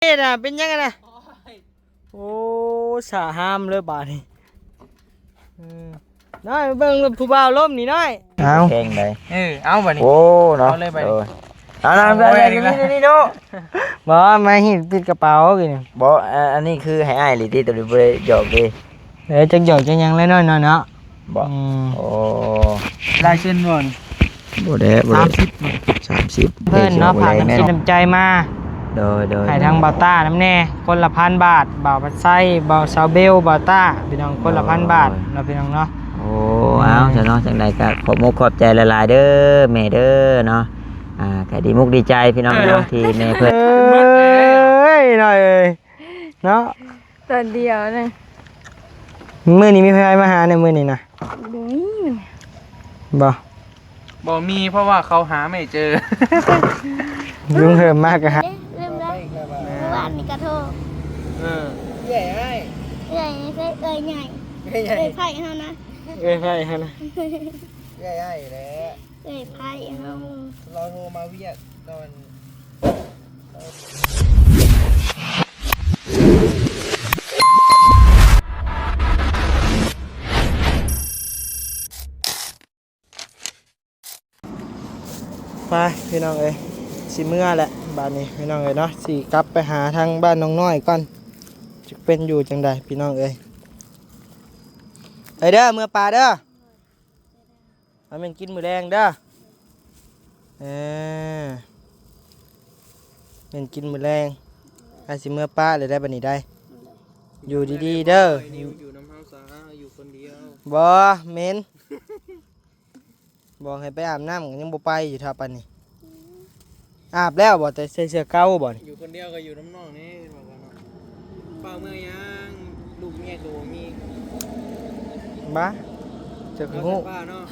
ເຮັດນະ ເປັນຫຍັງນະ? ໂອ້ ສະຫາມເລີຍບາດນີ້. ເອີ ນ້ອຍ ເບິ່ງຜູ້ບ່າວລົມນີ້ນ້ອຍ. ເອົາ ແຂງໃດ? ເອີ ເອົາບາດນີ້. ໂອ້ ເນາະ ເອົາເລີຍບາດນີ້. ເອົານະ ເອົາເລີຍນີ້ເນາະ. ບໍ່ ມາຫີບຕິດກະເປົາກິນ. ບໍ່ ອັນນີ້ຄືໃຫ້ອ້າຍອີ່ຫຼີຕິ ໂຕນີ້ບໍ່ໄດ້ຫຍອກເດ້. ເອີ ຈັກຫຍອກຈັກຫຍັງແຫຼະນ້ອຍເນາະ. ບໍ່ ອືມ ໂອ້ ຫຼາຍເຊັ່ນບໍ່ນີ້? ບໍ່ແດ້ ບໍ່ໄດ້ ສາມສິບ ສາມສິບ ເພິ່ນເນາະ ຝາກນ້ຳຈິດນ້ຳໃຈມາ. ໂດຍ ໂດຍ ໃຫ້ທາງບ່າວຕ້ານຳແດ່ ຄົນລະພັນບາດ ບ່າວພັດໄຊ ບ່າວສາວເບວ ບ່າວຕ້າ ພີ່ນ້ອງ ຄົນລະພັນບາດເນາະ ພີ່ນ້ອງເນາະ. ໂອ້ ເອົາ ອືມ ຊະເນາະ ຈັ່ງໃດກໍຂອບມຸກຂອບໃຈຫຼາຍໆເດີ ແມ່ເດີເນາະ. ອ່າ ກໍດີມຸກດີໃຈພີ່ນ້ອງເນາະ ທີ່ແມ່ເພິ່ນ ເອີຍ ນ້ອຍເອີຍ ເນາະ ຕອນດຽວນະ. ມື້ນີ້ມີໃຜມາຫາແດ່ມື້ນີ້ນະ? ບໍ່ມີ. ບໍ່ ບໍ່ມີ ເພາະວ່າເຂົາຫາໄມ່ເຈີ. ລຸງເຮີມມາກໍຫາ ເອີ ລືມແລ້ວ ເມື່ອວານນີ້ກະໂທ. ເອີ ເອື້ອຍອ້າຍ ເອື້ອຍ ເອື້ອຍໃຫຍ່ ເອື້ອຍໃຫຍ່ ເອື້ອຍໃຜເຮົານະ ເອື້ອຍໃຜເຮົານະ ເອື້ອຍອ້າຍແຫຼະ ເອື້ອຍໃຜເຮົາ ລາວໂທມາວຽກຕອນ ໄປພີ່ນ້ອງເອີຍ ຊິເມືອແຫຼະບາດນີ້ພີ່ນ້ອງເອີຍເນາະ ຊິກັບໄປຫາທາງບ້ານນ້ອງນ້ອຍກ່ອນ ຈັກເປັນຢູ່ຈັ່ງໃດພີ່ນ້ອງເອີຍ. ໄປເດີ ເມືອປ່າເດີ. ເອົາແມ່ນກິນມື້ແລງເດີ ເອີ ແມ່ນກິນມື້ແລງ ອາ ຊິເມືອປະແລ້ວໄດ໋ບາດນີ້ໄດ໋ ຢູ່ດີໆເດີ ຢູ່ນຳເຮົາຊະ ຢູ່ຄົນດຽວ ບໍ່ ເໝັນ ບອກໃຫ້ໄປອາບນ້ຳ ຍັງບໍ່ໄປຢູ່ ຖ້າປານນີ້. ອາບແລ້ວບໍ່? ແຕ່ໃສ່ເສື້ອເກົ່າບໍ່ນີ້? ຢູ່ຄົນດຽວກໍຢູ່ນຳນ້ອງນີ້ ບອກວ່າເນາະ ເຝົ້າເມືອຫຍັງ ລູກເມຍກໍບໍ່ມີ. ບ້າ ເຈົ້າຄືຮູ້ ເອົາເສື້ອຜ້າເນາະ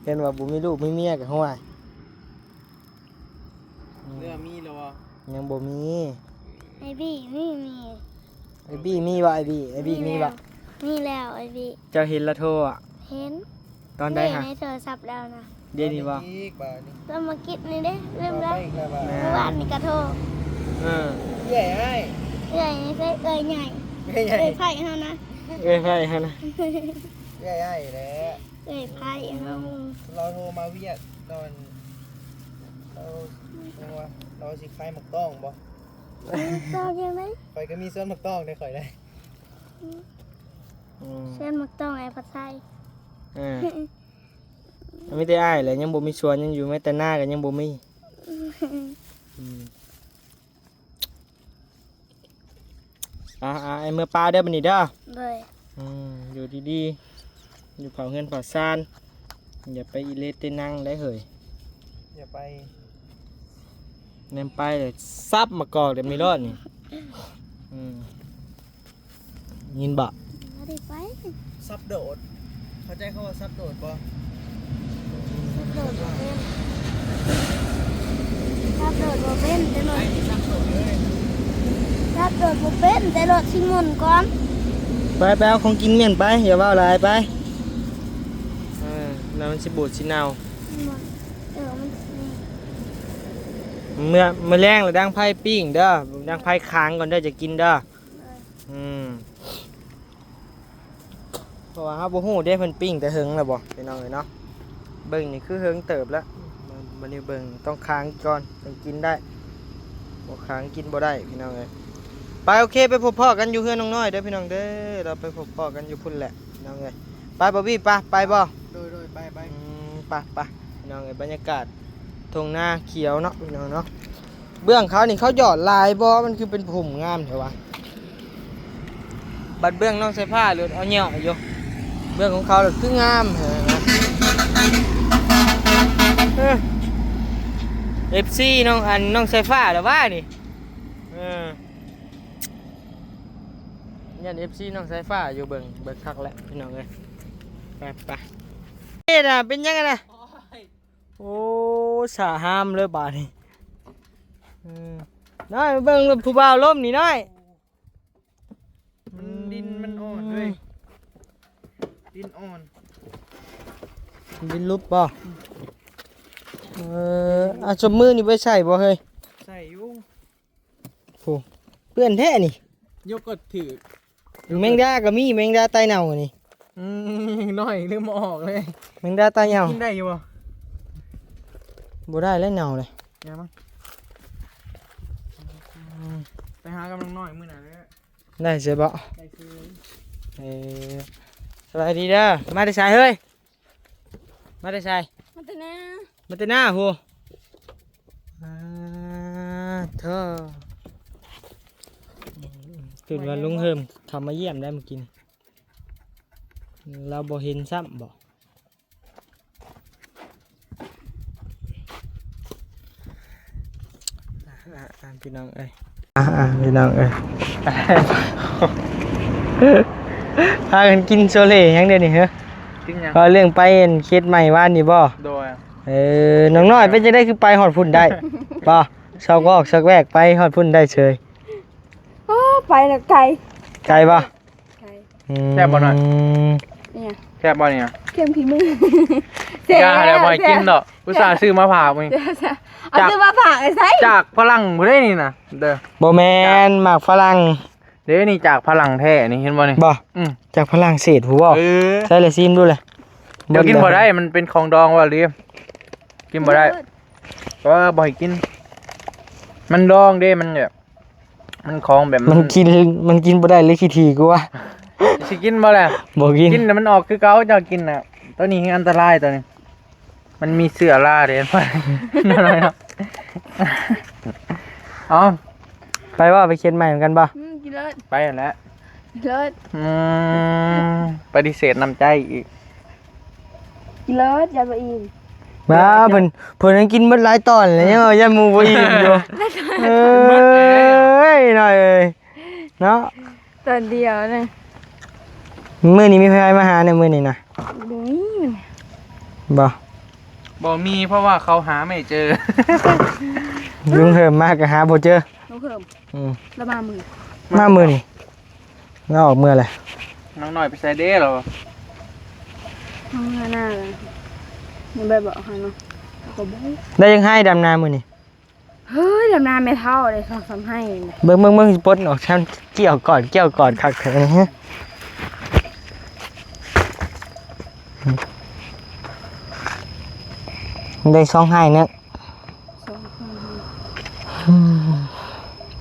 ເຫັນວ່າບໍ່ມີລູກມີເມຍກໍຫ້ວຍ. ອືມ ເຫຼືອມີແລ້ວບໍ່? ຍັງບໍ່ມີ. ໄອບີມີ ມີ. ໄອບີມີບໍ່? ໄອບີ ໄອບີມີບໍ່? ມີແລ້ວ ມີແລ້ວໄອບີ. ເຈົ້າເຫັນລະໂທອະ? ເຫັນ. ຕອນໃດຫະ? ໃນໂທລະສັບລາວນະ. ດຽວນີ້ບໍ່? ຕອນມາກິດນີ້ເດ້ ລືມແລ້ວ. ແມ່ນ. ມື້ວານນີ້ກະໂທ. ເອີ ເອື້ອຍອ້າຍ ເອື້ອຍໃຫຍ່ ເອື້ອຍໃຫຍ່ ເອື້ອຍໃຫຍ່ ເອື້ອຍໃຜເຮົານະ ເອື້ອຍໃຜເຮົານະ ເອື້ອຍອ້າຍແຫຼະ ເອື້ອຍໃຜເຮົາ. ລາວໂທມາວຽກຕອນ ລາວ ເອີ້ນວ່າ ລາວຊິຂາຍໝາກຕອງບໍ່? ໝາກຕອງຫຍັງໃດ? ຂ້ອຍກໍມີສວນໝາກຕອງໃນຂ້ອຍໄດ໋. ອືມ ອືມ ສວນໝາກຕອງອ້າຍພັດໄຊ. ເອີ ມີແຕ່ອ້າຍແຫຼະຍັງບໍ່ມີສວນ ຍັງຢູ່ ແມ້ແຕ່ນາກໍຍັງບໍ່ມີ. ອືມ ອ່າໆ ອ້າຍເມືອປ່າເດີບາດນີ້ເດີ. ໂດຍ. ອືມ ຢູ່ດີໆ ຢູ່ເຝົ້າເຮືອນເຝົ້າຊານ ຢ່າໄປອີເລເຕນັງໄດ໋ເຮີ້ຍ ຢ່າໄປ ແນມໄປເລີຍ ສັບມາກອກແບບນີ້ໂລດນີ້. ອືມ ຍິນບໍ່? ບໍ່ໄດ້ໄປ. ສັບໂດດ ເຂົ້າໃຈຄຳວ່າສັບໂດດບໍ່? ສັບໂດດບໍ່ເປັນ ສັບໂດດບໍ່ເປັນ ແຕ່ລົດ ໄປສັບໂດດເລີຍ ສັບໂດດບໍ່ເປັນ ແຕ່ລົດຊິໝຸນກ່ອນ. ໄປ ໄປເອົາຂອງກິນມ້ຽນໄປ ຢ່າເວົ້າຫຼາຍໄປ. ເອີ ແລ້ວມັນຊິບູດຊິເນົ່າ. ເອີ ມັນຊິ ເມື່ອ ມື້ແລງລະດັງໄຟປີ້ງເດີ ດັງໄຟຄ້າງກ່ອນເດີ ຈະກິນເດີ. ເອີ ອືມ ເພາະວ່າເຮົາບໍ່ຮູ້ເດ້ ເພິ່ນປີ້ງແຕ່ເຫິງແລ້ວບໍ່ ພີ່ນ້ອງເອີຍເນາະ. ເບິ່ງນີ້ຄືເຫິງເຕີບແລ້ວ ບາດນີ້ເບິ່ງຕ້ອງຄ້າງກ່ອນ ຈຶ່ງກິນໄດ້ ບໍ່ຄ້າງກິນບໍ່ໄດ້ ພີ່ນ້ອງເອີຍ. ໄປ ໂອເຄ ໄປພົບພໍ້ກັນຢູ່ເຮືອນນ້ອງນ້ອຍເດີ ພີ່ນ້ອງເດີ ເຮົາໄປພົບພໍ້ກັນຢູ່ພຸ້ນແຫຼະ ພີ່ນ້ອງເອີຍ. ໄປ ບອບບີ ໄປ ໄປບໍ່? ໂດຍໆ ໄປໆ ອືມ ໄປໆ ພີ່ນ້ອງເອີຍ. ບັນຍາກາດທົ່ງນາຂຽວເນາະ ພີ່ນ້ອງເນາະ. ເບື້ອງເຂົານີ້ເຂົາຢອດຫຼາຍບໍ່? ມັນຄືເປັນຜຸ່ມງາມແທ້ວະ. ບັດເບື້ອງນ້ອງສາຍຟ້າເລີດເອົາແຍ່ວຢູ່ ເບື້ອງຂອງເຂົາເລີດຄືງາມແທ້ນະ. ເອີ ເອັຟຊີນ້ອງ ອັນ ນ້ອງສາຍຟ້າລະວ່ານີ້. ເອີ ຢ້ານເອັຟຊີນ້ອງສາຍຟ້າຢູ່ ເບິ່ງ ເບິ່ງຄັກແຫຼະ ພີ່ນ້ອງເອີຍ. ໄປ ໄປ ເຮັດນະ ເປັນຫຍັງນະ? ໂອ້ ສະຫາມເລີຍບາດນີ້. ເອີ ນ້ອຍ ເບິ່ງຜູ້ບ່າວລົມນີ້ນ້ອຍ ມັນ ອືມ ດິນມັນອ່ອນເວີຍ ດິນອ່ອນ ດິນຫຼຸບບໍ່? ເອີ ອາ ສົມມືນີ້ໄປໃສ່ບໍ່ເຮີ້ຍ? ໃສ່ ໂອ້ ເປື້ອນແທ້ນີ້ ຍົກກໍຖືກ ແມງດາກໍມີ ແມງດາຕາຍເນົ່ານີ້. ອືມ ນ້ອຍລືມເອົາອອກເລີຍ. ແມງດາຕາຍເນົ່າ ກິນໄດ້ຢູ່ບໍ່? ບໍ່ໄດ້ແລ້ວ ເນົ່າເລີຍ. ຢ່າມາ ໄປຫາກັບນ້ອງນ້ອຍມື້ໜ້າເດີ. ໄດ້ເສຍບໍ່? ໄດ້ເສຍ. ເອີ ສະບາຍດີເດີ. ມາແຕ່ໃສເຮີ້ຍ? ມາແຕ່ໃສ? ມາແຕ່ນາ. ມາແຕ່ນາພຸ້ນ. ອາ ໂທ້ ຕື່ນວ່າລຸງເຮີມເຂົ້າມາຢ້ຽມໄດ້ມື້ກີ້ນີ້ ລາວບໍ່ເຫັນຊ້ຳບໍ? ອ່າ ພີ່ນ້ອງເອີຍ ອ່າ ພີ່ນ້ອງເອີຍ ພາກັນກິນໂຊເລຫຍັງດຽວນີ້ເຮີ້? ກິນຫຍັງ? ເວົ້າເລື່ອງໄປອັນເຂດໃໝ່ວານນີ້ບໍ? ໂດຍ. ເອີ ນ້ອງນ້ອຍເປັນຈັ່ງໃດຄືໄປຮອດພຸ້ນໄດ້? ບໍ່ ຊອກວອກຊອກແວກໄປຮອດພຸ້ນໄດ້ເສີຍ. ໂອ້ ໄປແລ້ວໄກ. ໄກບໍ່? ໄກ. ອືມ ແຊບບໍ່ນ້ອຍ? ອີຫຍັງ? ແຊບບໍ່ນີ້ນະ? ເຄັມຂີ້ມື. ຢ່າແລ້ວ ບໍ່ໃຫ້ກິນດອກ ອຸດສ່າຊື້ມາຝາກມື້ນີ້. ເອົາຊື້ມາຝາກໃຫ້ໃສ? ຈາກຝຣັ່ງພຸ້ນເດ້ນີ້ນະ ເດີ. ບໍ່ແມ່ນ ໝາກຝຣັ່ງເດ້ນີ້ ຈາກຝຣັ່ງແທ້ນີ້ ເຫັນບໍ່ນີ້? ບໍ່ ອືມ ຈາກຝຣັ່ງເສດພຸ້ນບໍ? ເອີ ໃສ່ລະຊີມດູເລີຍ. ດຽວກິນບໍ່ໄດ້ ມັນເປັນຂອງດອງວ່າລີ ກິນບໍ່ໄດ້. ເອີ ບໍ່ໃຫ້ກິນ ມັນດອງເດ້ ມັນແບບ ມັນຂອງແບບ ມັນກິນ ມັນກິນບໍ່ໄດ້ເລີຍ ຂີ້ຖີ່ກວ່າ. ຊິກິນບໍ່ລະ? ບໍ່ກິນ ກິນແລ້ວມັນອອກຄືເກົ່າ. ເຈົ້າກິນນະ ໂຕນີ້ແຮງອັນຕະລາຍ ໂຕນີ້ ມັນມີເຊື້ອລາເດ້. ນ້ອຍໆ ເນາະ ເອົາ ໄປບໍ່? ໄປຂຽນໃໝ່ນຳກັນບໍ່? ອືມ ກິນເລີຍ ໄປຫັ້ນແຫຼະ ເລີດ. ອືມ ປະຕິເສດນ້ຳໃຈອີກ. ກິນເລີດ ຢ່າບໍ່ອີ່ມ. ບ້າ ເພິ່ນ ເພິ່ນຍັງກິນເບິດຫຼາຍຕອນແລ້ວ ຢ້ານໝູ່ບໍ່ອີ່ມຢູ່. ເອີຍ ນ້ອຍເອີຍ ເນາະ ຕອນດຽວນະ. ມື້ນີ້ມີໃຜມາຫາແດ່ມື້ນີ້ນະ? ບໍ່ມີ. ບໍ່ ບໍ່ມີ ເພາະວ່າເຂົາຫາໄມ່ເຈີ. ລຸງເຮີມມາກໍຫາບໍ່ເຈີ. ລຸງເຮີມ ອືມ ລາວມາມື້ ມາມື້ນີ້ ລາວອອກເມືອແລ້ວ. ນ້ອງນ້ອຍໄປໃສເດ້ລາວ? ເມືອນາແລ້ວ ຍັງໄປບອກເຮົາເນາະ ເຮົາກໍບໍ່ຮູ້. ໄດ້ຈັກໄຮ່ດຳນາມື້ນີ້? ເຮີ້ຍ ດຳນາແມ່ເຖົ້າໄດ້ສອງສາມໄຮ່. ເບິ່ງໆໆ ປົດອອກຊັ້ນ ກ່ຽວກ່ອນ ກ່ຽວກ່ອນ ຄັກແທ້. ໄດ້ສອງໄຮ່ເນາະ ສອງໄຮ່. ອືມ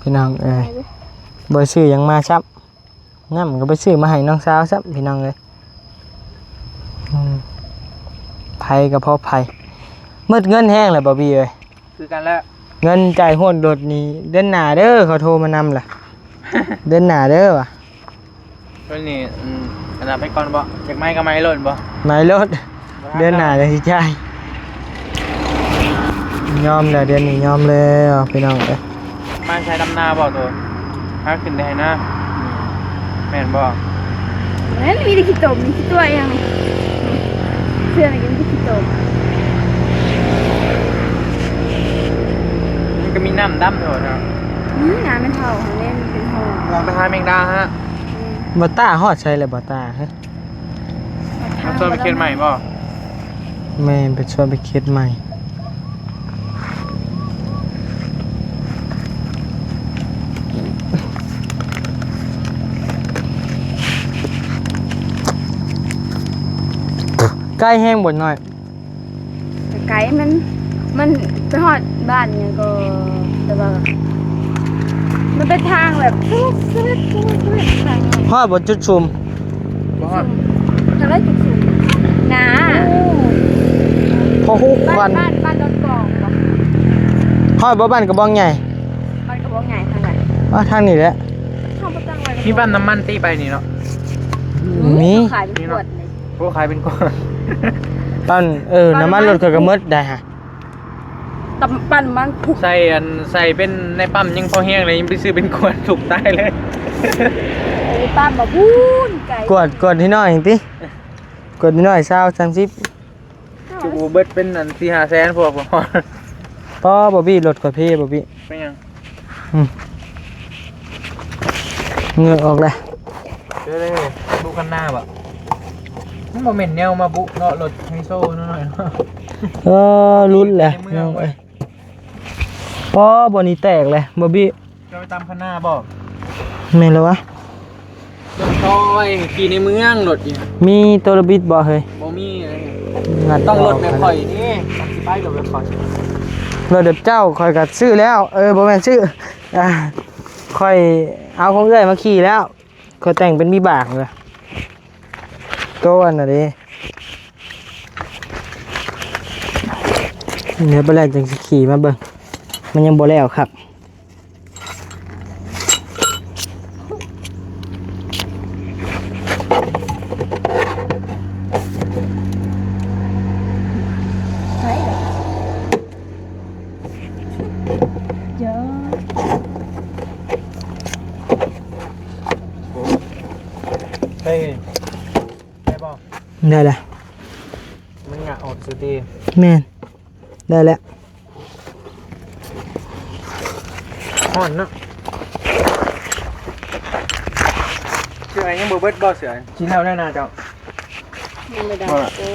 ພີ່ນ້ອງເອີຍ ບໍ່ຊື້ຫຍັງມາຊ້ຳ ນ້ຳກໍໄປຊື້ມາໃຫ້ນ້ອງສາວຊ້ຳ ພີ່ນ້ອງເອີຍ. ອືມ ໃຜກໍພໍໃຜ ໝົດເງິນແຮງແລ້ວ ບອບບີ້ເອີຍ. ຄືກັນແຫຼະ ເງິນຈ່າຍຮອດລົດນີ້ເດືອນໜ້າເດີ ເຂົາໂທມານຳລະ ເດືອນໜ້າເດີວ່າ. ໂຕນີ້ ອືມ ອັນນັ້ນໄປກ່ອນບໍ? ຢາກໄໝກໍໄໝໂລດບໍ? ໄໝໂລດ ເດືອນໜ້າຈັ່ງຊິຈ່າຍ. ຍອມແລ້ວ ເດືອນນີ້ຍອມແລ້ວ ພີ່ນ້ອງເອີຍ. ມາໃຊ້ດຳນາບໍ່ໂຕ? ຫາຂຶ້ນໄດ້ນະ ແມ່ນບໍ່? ແມ່ນ ມີແຕ່ຂີ້ຕົມ ມີຂີ້ຕົວະຫຍັງ ເຊື່ອນີ້ກໍມີແຕ່ຂີ້ຕົມ. ມັນກໍມີນ້ຳດຳໂຕເນາະ. ນີ້ນະ ແມ່ນເຖົ້າຫັ້ນແຫຼະ ມັນເປັນຫ້ອງ ລອງໄປຫາແມງດາຮະ. ອືມ ບໍ່ຕ້າຮອດໃສແລ້ວບໍ່ຕ້າ? ຮະ ເຮົາຊວນໄປເຂດໃໝ່ບໍ່? ແມ່ນ ໄປຊວນໄປເຂດໃໝ່. ໄກແຮງບໍ່ນ້ອຍ? ກະໄກ ມັນ ມັນໄປຮອດບ້ານຫຍັງກໍ ແຕ່ວ່າມັນເປັນທາງແບບ ຮອດບໍ່ຈຸດຊຸມ? ບໍ່ຮອດ. ທາງໃດຈຸດຊຸມ? ນາ ໂອ້ ພໍຮູ້ຄວັນ. ບ້ານ ບ້ານດອນກອງບໍ່? ຮອດບໍ່ບ້ານກະບອງໃຫຍ່? ບ້ານກະບອງໃຫຍ່ທາງໃດ? ອ່າ ທາງນີ້ແຫຼະ. ເຮົາບໍ່ຕັ້ງໄວ້ ມີປ້ຳນ້ຳມັນຕິໄປນີ້ເນາະ? ມີ ຂາຍເປັນຂວດນີ້. ໂອ້ ຂາຍເປັນຂວດ. ປ້ຳ ເອີ ນ້ຳມັນລົດຂ້ອຍກະໝົດໄດ໋ຫະ. ຕຳ ປ້ຳນ້ຳມັນພຸ້ນ ໃສ່ອັນ ໃສ່ເປັນໃນປ້ຳຍັງພໍແຮງເລີຍ ຍັງໄປຊື້ເປັນຂວດ ທຸກຕາຍເລີຍ. ໄປປ້ຳບໍ່ພຸ້ນໄກ. ຂວດ ຂວດນ້ອຍໆຕິ ຂວດນ້ອຍ ຊາວ ສາມສິບ. ຈູເບິດເປັນອັນ ສີ່ຫ້າແສນ ພວກບໍ່ຮອດ. ປໍ ບອບບີ້ ລົດຂ້ອຍເພ ບອບບີ້. ເປັນຫຍັງ? ອືມ ເຫງື່ອອອກແລ້ວ. ເດີໆ ບຸຄັນນາບໍ່? ມັນບໍ່ແມ່ນແນວມາບຸເນາະ ລົດໄຮໂຊນ້ອຍໆເນາະ. ເອີ ຫຼຸດແຫຼະ ໃນເມືອງເວີຍ. ປໍ ບ່ອນນີ້ແຕກແຫຼະ ບອບບີ້. ຈະໄປຕຳຄັນນາບໍ່? ແມ່ນແລ້ວວະ ລົດຄອຍ ຂີ່ໃນເມືອງລົດນີ້ ມີໂຕລະບິດບໍ່ເຮີ້ຍ? ບໍ່ມີເລີຍ ນັດ ຕ້ອງລົດແມ່ຂ້ອຍນີ້ ຊິໄປລົດແມ່ຂ້ອຍ ລົດເຈົ້າຂ້ອຍກໍຊື້ແລ້ວ ເອີ ບໍ່ແມ່ນຊື້ ອ່າ ຂ້ອຍເອົາຂອງເອື້ອຍມາຂີ່ແລ້ວ ຂ້ອຍແຕ່ງເປັນວິບາກເລີຍ ໂຕອັນນັ້ນເດ້ ດຽວໄປແລ້ວຈັ່ງຊິຂີ່ມາເບິ່ງ ມັນຍັງບໍ່ແລ້ວຄັກ. ໄດ້ ໄດ້ບໍ່? ໄດ້ແລ້ວ ມັນຫຍາອອກຊື່ຕິ ແມ່ນ ໄດ້ແລ້ວ ຮ້ອນເນາະ ເສື້ອຍັງບໍ່ເບິດບໍ່? ເສື້ອ ຊິເລົ່າແລ້ວນະເຈົ້າ ຍັງບໍ່ໄດ້ ບໍ່ລະ ໂອ້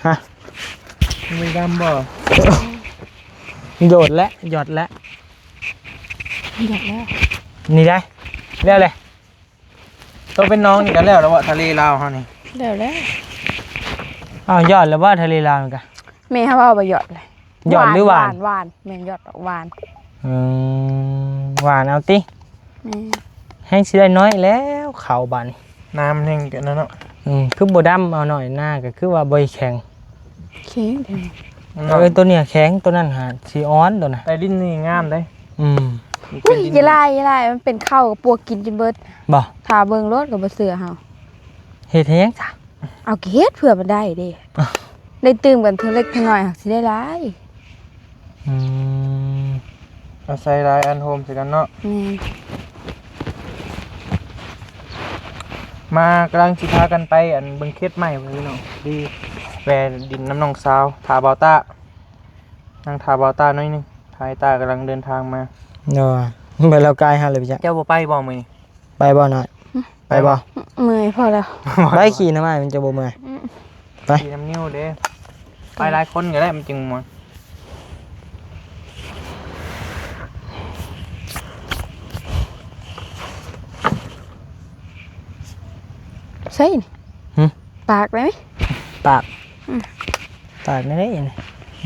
ຮະ ຍັງບໍ່ດຳບໍ່? ໂດດແລ້ວ ຢອດແລ້ວ ຢອດແລ້ວ ນີ້ໄດ້ ແລ້ວແຫຼະ ໂຕເປັນນ້ອງນີ້ກໍແລ້ວແລ້ວບໍ່? ທະເລລາວເຮົານີ້ ແລ້ວແລ້ວ ອ້າວ ຢອດແລ້ວບໍ່? ທະເລລາວນີ້ກະ ແມ່ເຮົາເວົ້າວ່າຢອດເລີຍ ຢອດຫຼືຫວານ? ຫວານ ຫວານ ແມ່ນ ຢອດດອກຫວານ ອືມ ຫວານເອົາຕິ ແມ່ນ ແຮງຊິໄດ້ໜ້ອຍແລ້ວເຂົ້າບາດນີ້ ນ້ຳແຮງກັນນະເນາະ ອືມ ຄືບໍ່ດຳເອົາໜ້ອຍນາ ກໍຄືວ່າບໍ່ແຂງ ແຂງແທ້ ເອີ ໂຕນີ້ແຂງ ໂຕນັ້ນຫາຊິອ່ອນໂຕນະ ແຕ່ດິນນີ້ງາມເດ້ ອືມ ອຸ້ຍ ຢ່າຫຼາຍ ຢ່າຫຼາຍ ມັນເປັນເຂົ້າ ປວກກິນຈົນເບິດ ບໍ່ ຖ້າເບິ່ງໂລດກໍບໍ່ເຊື່ອເຮົາ ເຮັດໃຫ້ຫຍັງຊະ? ເອົາ ກໍເຮັດເພື່ອມັນໄດ້ເດ້ ໄດ້ຕື່ມກັນເທື່ອເລັກເທື່ອນ້ອຍ ຫາກຊິໄດ້ຫຼາຍ ອືມ ອາໄສຫຼາຍອັນໂຮມໃສ່ກັນເນາະ ແມ່ນ ມາ ກຳລັງຊິພາກັນໄປ ອັນ ເບິ່ງເຂດໃໝ່ ພີ່ນ້ອງ ດີ ແວ່ດິນນຳນ້ອງສາວ ຖ້າບ່າວຕ້າ ນັ່ງຖ້າບ່າວຕ້າໜ້ອຍໜຶ່ງ ຖ້າອ້າຍຕ້າກຳລັງເດີນທາງມາ ໂດຍ ໄປລາວກາຍຫັ້ນເລີຍ ເຈົ້າບໍ່ໄປບໍ່ມື້ນີ້? ໄປບໍ່ນ້ອຍ? ໄປບໍ່? ເມື່ອຍພໍແລ້ວ ໄປຂີ່ນຳອ້າຍມັນຈະບໍ່ເມື່ອຍ ອືມ ໄປ ຂີ່ນຳນິວເດ້ ໄປຫຼາຍຄົນກໍໄດ້ ມັນຈຶ່ງມ່ວນ ໃສ່ນີ້ ຫຶ? ຕາກໄດ້ໄໝ? ຕາກ ອືມ ຕາກໄດ້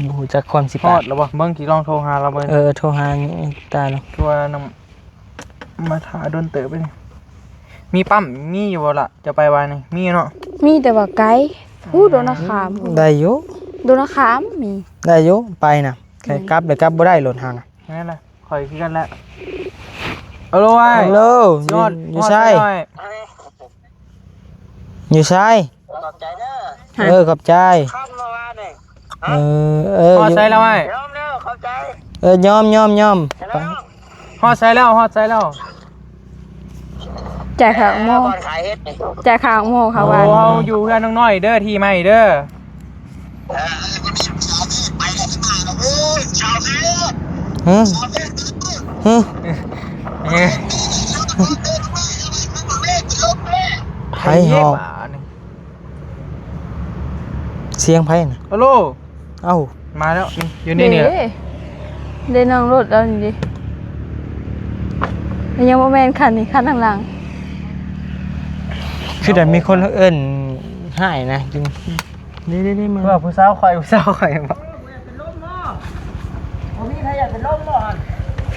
ບໍ່ຮູ້ຈັກຄວາມຊິປາກ ຮອດແລ້ວບໍ່? ເບິ່ງ ຊິລອງໂທຫາລາວເບິ່ງ ເອີ ໂທຫາຕາລາວ ຄືວ່ານຳ ມາຖ້າດົນເຕີບເດ ມີປ້ຳ ມີຢູ່ບໍ່ລະ? ຈະໄປວານນີ້ ມີເນາະ ມີແຕ່ວ່າໄກ ຜູ້ ດົນນາຄາມ ໄດ້ຢູ່ ດົນນາຄາມມີ ໄດ້ຢູ່ ໄປນະ ແຕ່ ອືມ ກັບເລີຍ ກັບບໍ່ໄດ້ລົດເຮົານະ ແມ່ນລະ ຂ້ອຍຄືກັນແຫຼະ ເອີ ໂລ ອ້າຍ ເອີ ໂລ ຢູ່ ຢູ່ໃສ? ຮອດ ຮອດ ຢູ່ໃສ? ຂອບໃຈເດີ ຮະ ເອີ ຂອບໃຈ ຄ່ຳເມື່ອວານນີ້ ຮະ ເອີ ເອີ ຮອດໃສແລ້ວອ້າຍ? ຍອມແລ້ວ ຂອບໃຈ ເອີ ຍອມ ຍອມ ຍອມ ຮອດໃສແລ້ວ? ຮອດໃສແລ້ວ? ຈ່າຍຄ່າໂມ ບ່ອນຂາຍເຫັດນີ້ ຈ່າຍຄ່າໂມເຂົາວ່າ ໂອ້ ເຮົາຢູ່ເຮືອນນ້ອງນ້ອຍເດີ ທີ່ໃໝ່ເດີ ຮະ ຮະ ໃຜຮ້ອງ? ສຽງໃຜນະ? ຮາໂລ ເອົ້າ ມາແລ້ວ ນີ້ ຢູ່ໃນນີ້ແຫຼະ ເດ້ ໄດ້ນັ່ງລົດແລ້ວນີ້ເດ້ ແຕ່ຍັງບໍ່ແມ່ນຄັນນີ້ ຄັນທາງຫຼັງ ຄືໄດ້ມີຄົນເອີ້ນຮ້າຍນະ ຢູ່ ນີ້ໆໆ ມາ ເພື່ອຜູ້ສາວຂ້ອຍ ຜູ້ສາວຂ້ອຍ ບໍ່ມີໃຜຢາກເປັນລົມບໍ່ຫັ້ນ?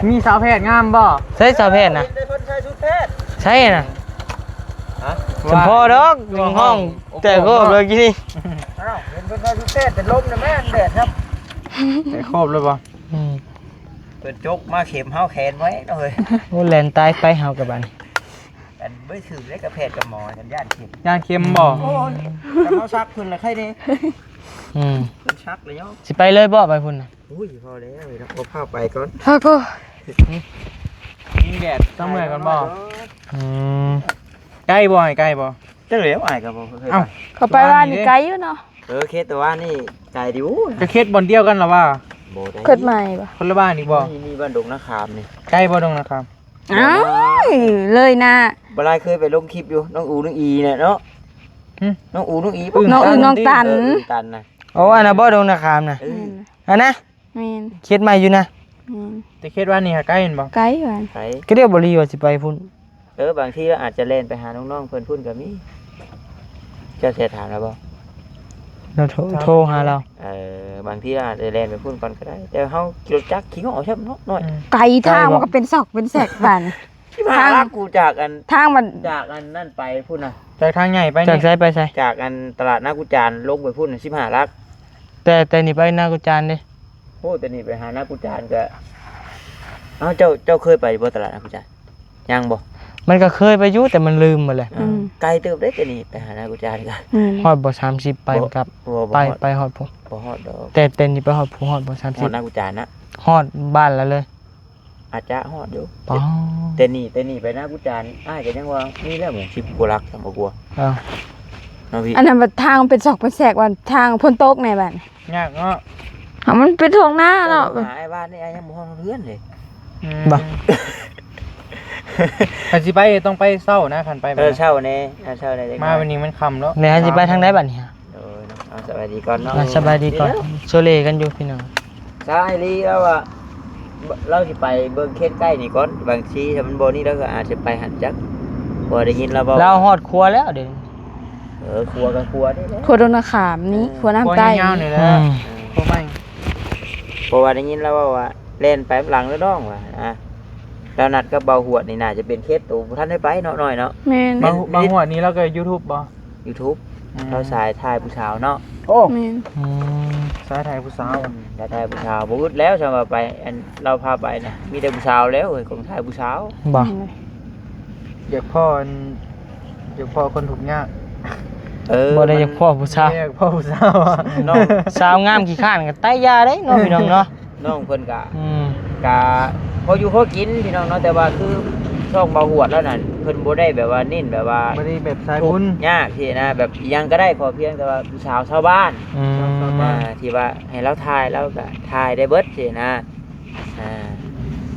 ມີສາວແພດງາມບໍ່? ໃສສາວແພດນະ? ເຫັນແຕ່ເພິ່ນໃສ່ຊຸດແພດ ໃສນະ? ຮະ? ສຳພໍດອກ ຫ້ອງ ຫ້ອງແຕກໂຮບເລີຍກີ້ນີ້ ອ້າວ ເຫັນເພິ່ນໃສ່ຊຸດແພດເປັນລົມນະແມ່ ແດດຄັບ ແຕກໂຮບເລີຍບໍ່? ອືມ ເພິ່ນຈົກມາເຂັມເຮົາແຂນໄວ້ເນາະເຮີ້ຍ ໂອ້ ແລ່ນຕາຍໄປເຮົາກະບາດນີ້ ອັນບໍ່ຖືກເດ້ກະແພດກະໝໍ ສັນຍານເຂັມ ຢ້ານເຂັມບໍ່? ໂອ້ຍ ຄັນເຮົາຊັກເພິ່ນລະໄຄແດ່ ອືມ ເພິ່ນຊັກລະຍອມ ຊິໄປເລີຍບໍ່? ໄປພຸ້ນນະ ໂອ້ຍ ພໍແລ້ວເນາະ ບໍ່ພາໄປກ່ອນ ພາກໍ ຍິງແດດ ເຊົາເມື່ອຍກ່ອນບໍ່? ອືມ ໃກ້ບໍ່? ໃກ້ບໍ່? ຈັກແລ້ວ ອ້າຍກໍບໍ່ເຄີຍໄປ ເອົ້າ ເຂົາໄປວານນີ້ໄກຢູ່ເນາະ ເອີ ເຂດແຕ່ວ່ານີ້ໄກຢູ່ ຈະເຂດບ່ອນດຽວກັນລະວ່າ ບໍ່ໄດ້ ເຂດໃໝ່ບໍ່? ຄົນລະບ້ານອີກບໍ່? ມີ ມີບ້ານດົງນາຄາມນີ້ ໃກ້ບໍ່ດົງນາຄາມ? ອ້າຍ ເລີຍນະ ບໍ່ຫຼາຍເຄີຍໄປລົງຄລິບຢູ່ ນ້ອງອູນ້ອງອີນະເນາະ ຫຶ? ນ້ອງອູນ້ອງອີ ນ້ອງອູນ້ອງຕັນ ເອີ ຕັນນະ ໂອ້ ອັນນະບໍ່ ດົງນາຄາມນະ ເອີ ອັນນະ ແມ່ນ ເຂດໃໝ່ຢູ່ນະ ອືມ ແຕ່ເຂດບ້ານນີ້ຫາໄກແມ່ນບໍ່? ໄກບ້ານ ໄກ ກໍດຽວບໍ່ລີວ່າຊິໄປພຸ້ນ. ເອີ ບາງທີລາວອາດຈະແລ່ນໄປຫານ້ອງໆເພິ່ນພຸ້ນກໍມີ. ເຈົ້າແຊຖາມລາວບໍ່? ລາວໂທ ໂທຫາລາວ. ເອີ ບາງທີລາວອາດຈະແລ່ນໄປພຸ້ນກ່ອນກໍໄດ້ ແຕ່ເຮົາຂີ່ລົດຈັກຂີ່ເງາະແຊບເນາະ ນ້ອຍ ອືມ ໄກ ທາງມັນກໍເປັນຊອກເປັນແຊກບ້ານ. ສິບຫ້າຫຼັກ ກູຈາກອັນ ທາງມັນ ຈາກອັນນັ້ນໄປພຸ້ນນະ ຈາກທາງໃຫຍ່ໄປ ຈາກໃສໄປໃສ? ຈາກອັນຕະຫຼາດນາກູຈານລົງໄປພຸ້ນສິບຫ້າຫຼັກ. ແຕ່ ແຕ່ນີ້ໄປນາກູຈານເດ້. ໂອ້ ແຕ່ນີ້ໄປຫານາກູຈານກະ ເອົ້າ ເຈົ້າ ເຈົ້າເຄີຍໄປບໍ່ຕະຫຼາດນາກູຈານ? ຍັງບໍ່? ມັນກໍເຄີຍໄປຢູ່ ແຕ່ມັນລືມໝົດແລ້ວ. ອືມ ອືມ ໄກເຕີບເດ້ ແຕ່ນີ້ໄປຫານາກູຈານກະ ອືມ ຮອດບໍ່ ສາມສິບ ໄປກັບ ບໍ່ ບໍ່ ໄປ ຮອດ ໄປຮອດພຸ້ນ ບໍ່ຮອດດອກ. ແຕ່ ແຕ່ນີ້ໄປຮອດພຸ້ນ ຮອດບໍ່ ສາມສິບ? ຮອດນາກູຈານນະ ຮອດບ້ານລາວເລີຍ. ອາດຈະຮອດຢູ່. ອໍ ແຕ່ນີ້ ແຕ່ນີ້ໄປນາກູຈານ ອ້າຍກໍຍັງວ່າມີແລ້ວ ສິບກວ່າຫຼັກ ສາມກວ່າ ເອົ້າ ເນາະພີ່. ອັນນັ້ນບັດທາງເປັນຊອກເປັນແຊກ ວ່າທາງຝົນຕົກແດ່ບັດ ຍາກເນາະ. ຫາ ມັນເປັນທົ່ງນາເນາະ ຫາອ້າຍບ້ານນີ້ ອ້າຍຍັງບໍ່ຮອດເຮືອນເລີຍ. ອືມ ບໍ່ ຄັນຊິໄປຕ້ອງໄປເຊົ້ານະ ຄັນໄປ ເອີ ເຊົ້າແດ່ ເຊົ້າແດ່ ມາວັນນີ້ມັນຄ່ຳແລ້ວ. ແລ້ວຊິໄປທາງໃດບັດນີ້? ໂດຍເນາະ ເອົາ ສະບາຍດີກ່ອນເນາະ ອ່າ ສະບາຍດີກ່ອນ. ໂຊເລກັນຢູ່ພີ່ນ້ອງ. ຊາຍລີລາວວ່າ ລາວຊິໄປເບິ່ງເຂດໃກ້ນີ້ກ່ອນ ບາງທີຖ້າມັນບໍ່ນີ້ ລາວກໍອາດຈະໄປຫັ້ນຈັກ ເພາະວ່າໄດ້ຍິນລາວເວົ້າ ລາວຮອດຂົວແລ້ວເດ. ເອີ ຂົວກໍຂົວນີ້ແຫຼະ ຂົວດົງນາຂາມນີ້ ເອີ ຂົວນ້ຳໃຕ້ ຂົວຍາວໆນີ້ແຫຼະ. ອືມ ຂົວໃໝ່ ເພາະວ່າໄດ້ຍິນລາວເວົ້າວ່າແລ່ນໄປນຳຫຼັງເດີນ້ອງວ່ານະ. ລາວນັດກັບບ່າວຫວດນີ້ ໜ້າຈະເປັນເຂດໂຕບໍ່ທັນໄດ້ໄປເນາະ ນ້ອຍເນາະ. ແມ່ນ ບ່າວຫວດນີ້ລາວກໍ YouTube ບໍ່? YouTube ອືມ ລາວສາຍຖ່າຍຜູ້ສາວເນາະ. ໂອ້ ແມ່ນ ອືມ ສາຍຖ່າຍຜູ້ສາວ ອືມ ສາຍຖ່າຍຜູ້ສາວ ບໍ່ອຶດແລ້ວ ສ່ຳວ່າໄປ ອັນລາວພາໄປນະ ມີແຕ່ຜູ້ສາວແລ້ວເອີຍ ກອງຖ່າຍຜູ້ສາວ. ບໍ່ ແມ່ນເລີຍ ຢາກພໍ້ອັນ ຢາກພໍ້ຄົນທຸກຍາກ. ເອີ ບໍ່ໄດ້ຢາກພໍ້ຜູ້ສາວ ບໍ່ໄດ້ຢາກພໍ້ຜູ້ສາວ ນ້ອງ ສາວງາມຂີ້ຄ້ານກໍຕາຍຢາເດ້ເນາະ ພີ່ນ້ອງເນາະ. ນ້ອງເພິ່ນກະ ອືມ ກະພໍຢູ່ພໍກິນພີ່ນ້ອງເນາະ ແຕ່ວ່າຄືຊ່ອງບ່າວຫວດລາວນັ້ນ ເພິ່ນບໍ່ໄດ້ແບບວ່າເນັ້ນແບບວ່າ ບໍ່ໄດ້ແບບສາຍບຸນ ທຸກຍາກຊີ້ນະ ແບບອີ່ຫຍັງກໍໄດ້ ຂໍພຽງແຕ່ວ່າຜູ້ສາວຊາວບ້ານ ອືມ ທີ່ວ່າໃຫ້ລາວຖ່າຍ ລາວກະຖ່າຍໄດ້ເບິດຊີ້ນະ. ອ່າ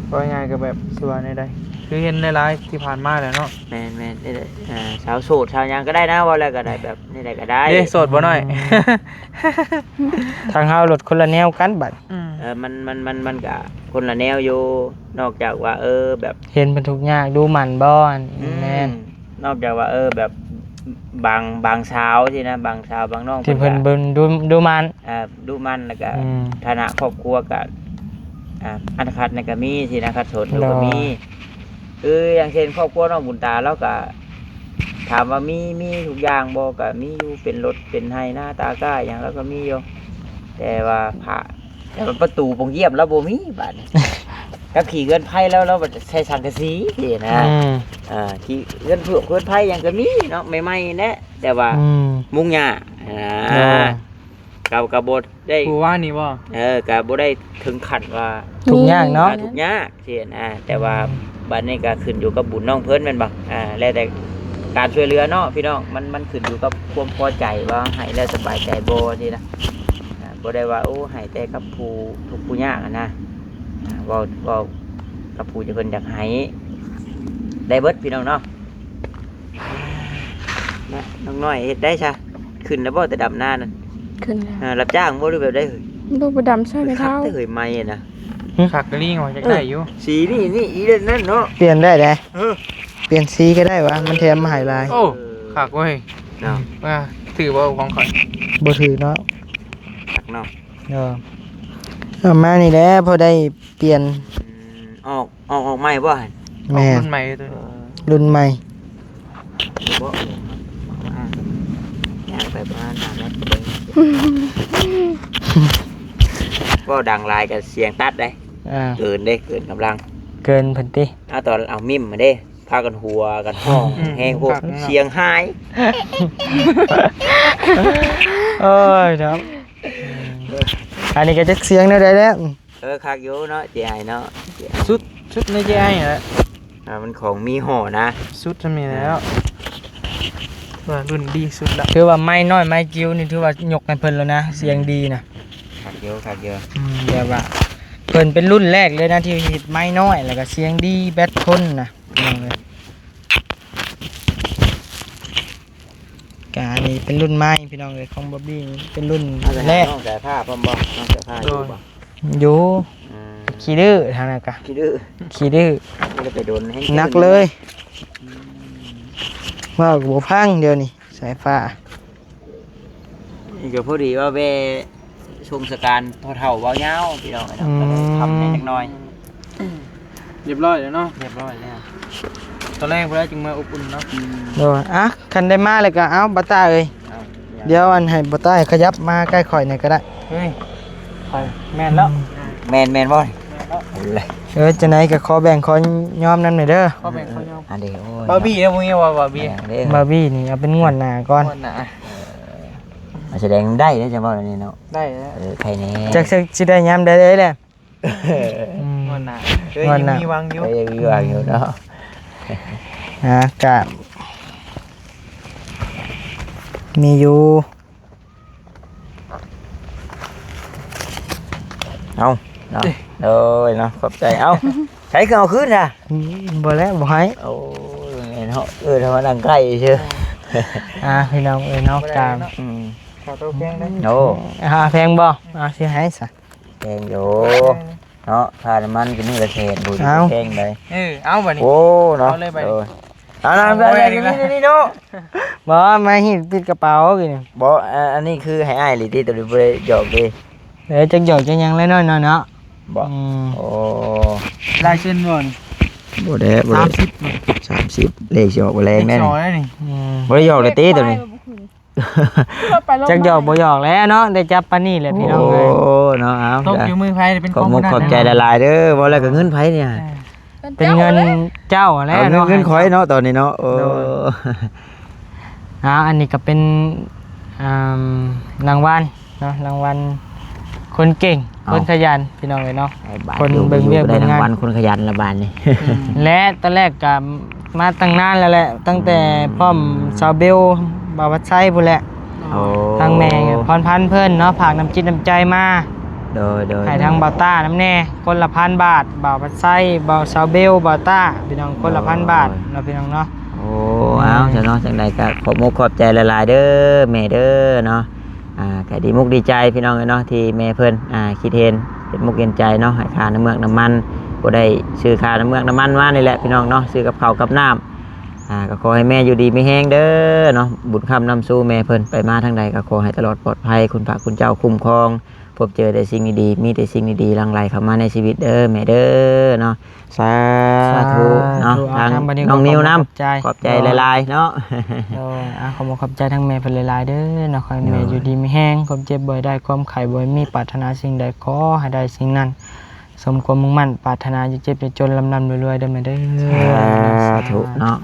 ເວົ້າງ່າຍໆກໍແບບ ຊິວ່າແນວໃດ ຄືເຫັນຫຼາຍໆທີ່ຜ່ານມາແລ້ວເນາະ. ແມ່ນໆ ນີ້ແຫຼະ ອ່າ ສາວໂສດ ສາວຫຍັງກໍໄດ້ນະ ເວົ້າແລ້ວກໍໄດ້ ແບບນີ້ໃດກໍໄດ້. ເດ້ ໂສດບໍ່ນ້ອຍ? ອືມ ທາງເຮົາລົດຄົນລະແນວກັນບັດ. ອືມ ເອີ ມັນ ມັນ ມັນ ມັນກະຄົນລະແນວຢູ່ ນອກຈາກວ່າ ເອີ ແບບເຫັນເພິ່ນທຸກຍາກ ດຸໝັ່ນບໍ່? ອືມ ແມ່ນ ນອກຈາກວ່າ ເອີ ແບບບາງ ບາງສາວຊີ້ນະ ບາງສາວບາງນ້ອງ ທີ່ເພິ່ນ ເພິ່ນກະ ດຸ ດຸໝັ່ນ ອ່າ ດຸໝັ່ນ ແລ້ວກະ ອືມ ຖານະຄອບຄົວກະ ອ່າ ອັດຂັດນັ້ນກະມີຊີ້ນະ ຂັດສົນຢູ່ກະມີ. ໂດຍ ຄືຢ່າງເຊັ່ນຄອບຄົວນ້ອງບຸນຕາ ລາວກະ ຖາມວ່າມີ ມີທຸກຢ່າງບໍ່ ກະມີຢູ່ ເປັນລົດ ເປັນໄຮ່ນາຕາກ້າຫຍັງ ລາວກະມີຢູ່ ແຕ່ວ່າພະ ແຕ່ວ່າປະຕູປ່ອງຢ້ຽມລາວບໍ່ມີບາດນີ້ ກັບຂີ້ເຮືອນໄພລາວ ລາວບັດໃສ່ສັງກະສີຊີ້ນະ. ອືມ ອ່າ ຂີ້ເຮືອນຜວກເຮືອນໄພຫຍັງກະມີເນາະ ໃໝ່ໆແຫຼະ ແຕ່ວ່າ ອືມ ມຸງຫຍ້າ ອ່າ ໂດຍ ກໍ ກໍບໍ່ໄດ້ ຜູ້ວ່ານີ້ບໍ່? ເອີ ກໍບໍ່ໄດ້ເຖິງຂັ້ນວ່າ ທຸກຍາກເນາະ ອ່າ ທຸກຍາກ. ຊີ້ນະ ແຕ່ວ່າ ອືມ ບັດນີ້ກໍຂຶ້ນຢູ່ກັບບຸນນ້ອງເພິ່ນແມ່ນບໍ່? ອ່າ ແລ້ວແຕ່ການຊ່ວຍເຫຼືອເນາະພີ່ນ້ອງ ມັນ ມັນຂຶ້ນຢູ່ກັບຄວາມພໍໃຈວ່າໃຫ້ແລ້ວສະບາຍໃຈບໍ່ຊີ້ນະ. ອ່າ ບໍ່ໄດ້ວ່າ ໂອ້ ໃຫ້ແຕ່ກັບຜູ້ທຸກຜູ້ຍາກຫັ້ນນະ ອ່າ ເວົ້າ ເວົ້າກັບຜູ້ທີ່ເພິ່ນຢາກໃຫ້ ໄດ້ເບິດພີ່ນ້ອງເນາະ. ນະ ນ້ອງນ້ອຍເຮັດໄດ້ຊະ ຂຶ້ນແລ້ວບໍ່ແຕ່ດຳນານັ້ນ? ຂຶ້ນແລ້ວ. ອ່າ ຮັບຈ້າງບໍ່ ຫຼືແບບໃດເຮີ້ຍ? ບໍ່ ບໍ່ດຳຊ່ອຍແມ່ເຖົ້າ. ຄັກເລີຍ ໄມ້ນະ ຄັກອີ່ຫຼີວ່າ ຢາກໄດ້ຢູ່. ເອີ ສີນີ້ ນີ້ ອີ່ນັ້ນເນາະ ປ່ຽນໄດ້ໃດ. ເອີ ປ່ຽນສີກໍໄດ້ຫວາ ມັນແຖມມາໃຫ້ຫຼາຍ. ໂອ້ ເອີ ຄັກເວີຍ ເນາະ. ວ່າຖືບໍ່ຂອງຂ້ອຍ? ບໍ່ຖືເນາະ. ຄັກເນາະ. ເອີ ເອົາມານີ້ແຫຼະ ພໍໄດ້ປ່ຽນ. ອືມ ອອກ ອອກ ອອກໃໝ່ບໍ່ຫັ້ນ? ແມ່ນ ອອກລຸ້ນໃໝ່ຕົວນີ້. ເອີ ລຸ້ນໃໝ່. ບໍ່ ອ່າ ຍ່າງໄປປະມານຫ້າແມັດ ເວົ້າດັງຫຼາຍກໍສຽງຕັດເດ້. ອ່າ ເກີນເດ້ ເກີນກຳລັງ ເກີນເພິ່ນຕິ. ເອົາ ຕອນເອົາມິມມາເດ້ ພາກັນຫົວກັນຮ້ອງ ອືມ ແຮງໂພດ ຄັກເນາະ ສຽງຫາຍ. ໂອ້ຍເນາະ ອັນນີ້ກໍຈັກສຽງແນວໃດແລ້ວ. ເອີ ຄັກຢູ່ເນາະ ເຈໄອເນາະ ສຸດ ສຸດໃນເຈໄອຫັ້ນແຫຼະ. ອ່າ ມັນຂອງມີຫໍ້ນະ ສຸດສ່ຳນີ້ແລ້ວ ວ່າລຸ້ນດີສຸດລະ. ຖືວ່າໄມ້ນ້ອຍໄມ້ຈິ້ວນີ້ ຖືວ່າຍົກໃຫ້ເພິ່ນແລ້ວນະ ສຽງດີນະ. ຄັກຢູ່ ຄັກຢູ່. ອືມ ແບບວ່າເພິ່ນເປັນລຸ້ນແລກເລີຍນະ ທີ່ເຮັດໄມ້ນ້ອຍ ແລ້ວກໍສຽງດີ ແບັດທົນນະ ພີ່ນ້ອງເອີຍ. ກະອັນນີ້ເປັນລຸ້ນໃໝ່ພີ່ນ້ອງເອີຍ ຂອງບອບບີ ເປັນລຸ້ນແລກ. ນ້ອງສາຍຟ້າພ້ອມບໍ່? ນ້ອງສາຍຟ້າຢູ່ບໍ່? ຢູ່ ອືມ ຂີ້ດື້ທາງນັ້ນກະ ຂີ້ດື້ ຂີ້ດື້ ບໍ່ໄດ້ໄປດົນ ແຮງໜັກເລີຍ ເວົ້າກໍບໍ່ຟັງດຽວນີ້ ສາຍຟ້າ. ນີ້ກໍພໍດີວ່າແວ່ສົ່ງສະການພໍ່ເຖົ້າເວົ້າຍາວ ພີ່ນ້ອງເອີຍເນາະ ອືມ ກໍເລີຍຄ່ຳແດ່ຈັກໜ້ອຍ. ຮຽບຮ້ອຍແລ້ວເນາະ ຮຽບຮ້ອຍແລ້ວ ຕອນແລງພຸ້ນແຫຼະຈຶ່ງມາອົບອຸ່ນເນາະ. ໂດຍ ອ່ະ ຄັນໄດ້ມາແລ້ວກໍເອົາ ບ່າວຕ້າເອີຍ ເອົາ ດຽວອັນໃຫ້ບ່າວຕ້າຂະຫຍັບມາໃກ້ຂ້ອຍແດ່ກໍໄດ້. ເຮີ້ຍ ຂ້ອຍແມ່ນແລ້ວ ອືມ ແມ່ນ ແມ່ນບໍ່? ແມ່ນແລ້ວ ເອີ ຈັ່ງໃດກໍຂໍແບ່ງຂໍຍອມນຳແດ່ເດີ ຂໍແບ່ງຂໍຍອມ. ອັນນີ້ ໂອ້ຍ ບາວບີເດ້ ບໍ່ມີວ່າບາວບີ ແມ່ນເດ້ ບາວບີນີ້ເອົາເປັນງວດໜ້າກ່ອນ ງວດໜ້າ ເອີ ມາສະແດງນຳໄດ້ເດ້ ຈັ່ງເວົ້າແນວນີ້ເນາະ ໄດ້ແລ້ວ ເອີ ໃຄແນ່ ຈັກຊິໄດ້ຍາມໃດເດ້ແຫຼະ. ອືມ ງວດໜ້າ ງວດໜ້າ ເອີຍ ຍັງມີຫວັງຢູ່ ເອີຍ ຍັງມີຫວັງຢູ່ເນາະ ອ່າ ກະມີຢູ່ ເອົາເນາະ ໂດຍເນາະ ຂອບໃຈ ເອົາ ໃສຄືເອົາຄືນນະ ອືມ ບໍ່ແລ້ວ ບໍ່ໃຫ້ ໂອ້ຍ ແມ່ນເນາະ ເອີ ທຳມານັ່ງໃກ້ຊື່ ອ່າ ພີ່ນ້ອງເອີຍເນາະ ບໍ່ໄດ້ເນາະ ອືມ ຄ່າໂຕແພງເດ້ ໂອ້ ອ່າ ແພງບໍ່? ອ່າ ຊິໃຫ້ຊະ ແພງຢູ່ເນາະ ຄ່ານ້ຳມັນກໍມື້ລະແສນພຸ້ນ ເອົ້າ ແພງໃດ ເອີ ເອົາບັດນີ້ ໂອ້ ເນາະ ເອົາເລີຍບັດນີ້ ໂດຍ ເອົານະ ໂອ້ຍ ແບບນີ້ເນາະ ບໍ່ ມາຫີບຕິດກະເປົາກິນ ບໍ່ ອັນນີ້ຄືໃຫ້ອ້າຍອີ່ຫຼີຕິ ໂຕນີ້ບໍ່ໄດ້ຫຍອກເດ້ ເອີ ຈັກຫຍອກຈັກຫຍັງແຫຼະນ້ອຍໆເນາະ ບໍ່ ອືມ ໂອ້ ລາຍເຊັນບໍ່ນີ້ ບໍ່ແດ່ ບໍ່ໄດ້ ສາມສິບ ສາມສິບ ເລກຊິອອກບໍ່ແລງແນ່ນີ້ ອືມ ບໍ່ໄດ້ຫຍອກເລີຍຕິໂຕນີ້ ຈັກຫຍອກບໍ່ຫຍອກແຫຼະເນາະ ໄດ້ຈັບປານນີ້ແຫຼະພີ່ນ້ອງເອີຍ ໂອ້ ເນາະ ເອົາ ຕົກຢູ່ມືໃຜເປັນຂອງຜູ້ນັ້ນ ຂອບໃຈຫຼາຍໆເດີ ບໍ່ແລ້ວກໍເງິນໃຜນີ້ ເປັນເງິນເຈົ້າແຫຼະ ເອົາເງິນ ເນາະ ເງິນຂ້ອຍເນາະ ຕອນນີ້ເນາະ ໂອ້ ໂດຍ ເອົາ ອັນນີ້ກໍເປັນ ອ່າ ລາງວັນ ເນາະ ລາງວັນຄົນເກັ່ງ ເອົ້າ ຄົນຂະຫຍັນ ພີ່ນ້ອງເອີຍເນາະ ຄົນເບິ່ງວຽກເບິ່ງງານ ລາງວັນຄົນຂະຫຍັນລະບາດນີ້ ອືມ ແລະຕອນແລກກໍມາຕັ້ງນານແລ້ວແຫຼະ ຕັ້ງແຕ່ ອືມ ພ້ອມສາວເບວ ບ່າວວັດໄຊພຸ້ນແຫຼະ ໂອ້ ທາງແມ່ພອນພັນເພິ່ນເນາະ ຝາກນ້ຳຈິດນ້ຳໃຈມາ ໂດຍໆ ໃຫ້ທາງບ່າວຕ້ານຳແດ່ ຄົນລະພັນບາດ ບ່າວວັດໄຊ ບ່າວສາວເບວ ບ່າວຕ້າ ພີ່ນ້ອງ ຄົນລະພັນບາດ ໂດຍ ເນາະ ພີ່ນ້ອງເນາະ ໂອ້ ອືມ ເອົາ ຊະເນາະ ຈັ່ງໃດກໍຂອບມຸກຂອບໃຈຫຼາຍໆເດີ ແມ່ເດີເນາະ ອ່າ ກໍດີມຸກດີໃຈພີ່ນ້ອງເອີຍເນາະ ທີ່ແມ່ເພິ່ນ ອ່າ ຄິດເຫັນ ເຫັນມຸກເຫັນໃຈເນາະ ໃຫ້ຄ່ານ້ຳເມືອກນ້ຳມັນ ຜູ້ໃດຊື້ຄ່ານ້ຳເມືອກນ້ຳມັນມານີ້ແຫຼະພີ່ນ້ອງເນາະ ຊື້ກັບເຂົ້າກັບນ້ຳ ອ່າ ກໍຂໍໃຫ້ແມ່ຢູ່ດີມີແຮງເດີເນາະ ບຸນຄ້ຳນຳຊູແມ່ເພິ່ນ ໄປມາທາງໃດກໍຂໍໃຫ້ຕະຫຼອດປອດໄພ ຄຸນພະຄຸນເຈົ້າຄຸ້ມຄອງ ພົບເຈີແຕ່ສິ່ງດີໆ ມີແຕ່ສິ່ງດີໆ ຫຼັ່ງໄຫຼເຂົ້າມາໃນຊີວິດເດີແມ່ເດີເນາະ. ສາທຸເນາະ ສາທຸ ທາງ ທາງບ່າວນິວ ນ້ອງນິວນຳ ຂອບໃຈ ຂອບໃຈຫຼາຍໆເນາະ ໂດຍ ອ່າ ຂໍຂອບໃຈທາງແມ່ເພິ່ນຫຼາຍໆເດີເນາະ ຂໍໃຫ້ແມ່ ໂດຍ ຢູ່ດີມີແຮງ ຄວາມເຈັບບໍ່ໃຫ້ໄດ້ ຄວາມໄຂ້ບໍ່ໃຫ້ມີ ປາດຖະໜາສິ່ງໃດຂໍໃຫ້ໄດ້ສິ່ງນັ້ນ ສົມຄວາມມຸ່ງໝັ້ນປາດຖະໜາ ຢ່າເຈັບຢ່າຈົນ ລ່ຳໆລວຍໆເດີແມ່ເດີ ສາທຸເນາະ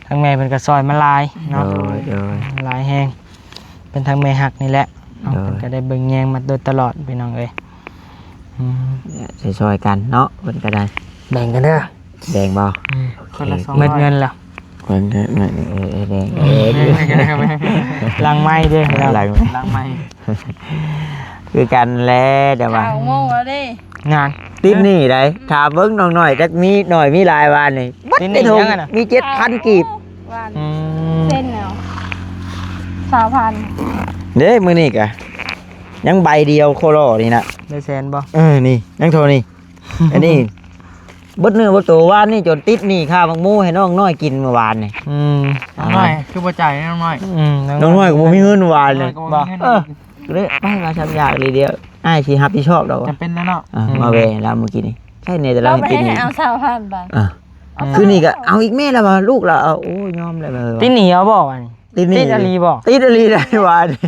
ທາງແມ່ເພິ່ນກໍຊ່ອຍມາຫຼາຍເນາະ ໂດຍ ໂດຍ ຫຼາຍແຮງ ເປັນທາງແມ່ຮັກນີ້ແຫຼະ ເນາະ ໂດຍ ເພິ່ນກໍໄດ້ເບິ່ງແຍງມາໂດຍຕະຫຼອດພີ່ນ້ອງເອີຍ ອືມ ຊ່ອຍໆກັນເນາະ ເພິ່ນກໍໄດ້ ແບ່ງກັນເດີ ແບ່ງບໍ່ ອືມ ໂອເຄ ຄົນລະສອງຮ້ອຍ ໝົດເງິນແລ້ວ ເອີ ເອີ ເອີ ເອີ ຫຼັງໄມເດ້ ຫຼັງໄມ ຫຼັງໄມ ຄືກັນແຫຼະ ແຕ່ວ່າ ເກົ້າໂມງແລ້ວເດ້ ງານ ຕິດໜີ້ໃດ໋ ອືມ ຖາມເບິ່ງນ້ອງນ້ອຍ ຈັກມີໜ້ອຍມີຫຼາຍວານນີ້ ຕິດໜີ້ ບັດໃນຖົງ ຍັງຫັ້ນນະ ມີເຈັດພັນກີບ ວານ ອືມ ເຊັນແລ້ວ ຊາວພັນ ເດ້ ມື້ນີ້ກະ ຍັງໃບດຽວໂຄໂລນີ້ນະ ໄດ້ແສນບໍ່ ເອີ ນີ້ ຍັງເທົ່ານີ້ ອັນນີ້ ເບິດເນື້ອເບິດໂຕ ວານນີ້ຈົນຕິດໜີ້ຄ່າໝາກໝູໃຫ້ນ້ອງນ້ອຍກິນມື້ວານນີ້ ອືມ ນ້ອງນ້ອຍຄືບໍ່ຈ່າຍນ້ອງນ້ອຍ ອືມ ນ້ອງນ້ອຍກໍບໍ່ມີເງິນວານນີ້ ນ້ອງນ້ອຍກໍບໍ່ມີເງິນ ເອີ ກໍເລີຍໄປວ່າຊ້ຳຢາກອີ່ຫຼີດຽວ ອ້າຍຊິຮັບຜິດຊອບດອກ ຈຳເປັນແລ້ວເນາະ ອ່າ ອືມ ມາແວ່ລາວມື້ກີ້ນີ້ ໃຊ່ແນ່ແຕ່ລາວເຮັດຕິດໜີ້ ເອົາຊາວພັນບາດ ອ່າ ອືມ ຄືນີ້ກໍເອົາອີກແມ່ລະວ່າ ລູກລະເອົາ ໂອ້ຍ ຍອມແລ້ວ ຕິດໜີ້ເອົາບໍ່ວານນີ້ ຕິດໜີ້ ຕິດອີ່ຫຼີບໍ່ ຕິດອີ່ຫຼີໄດ໋ວານນີ້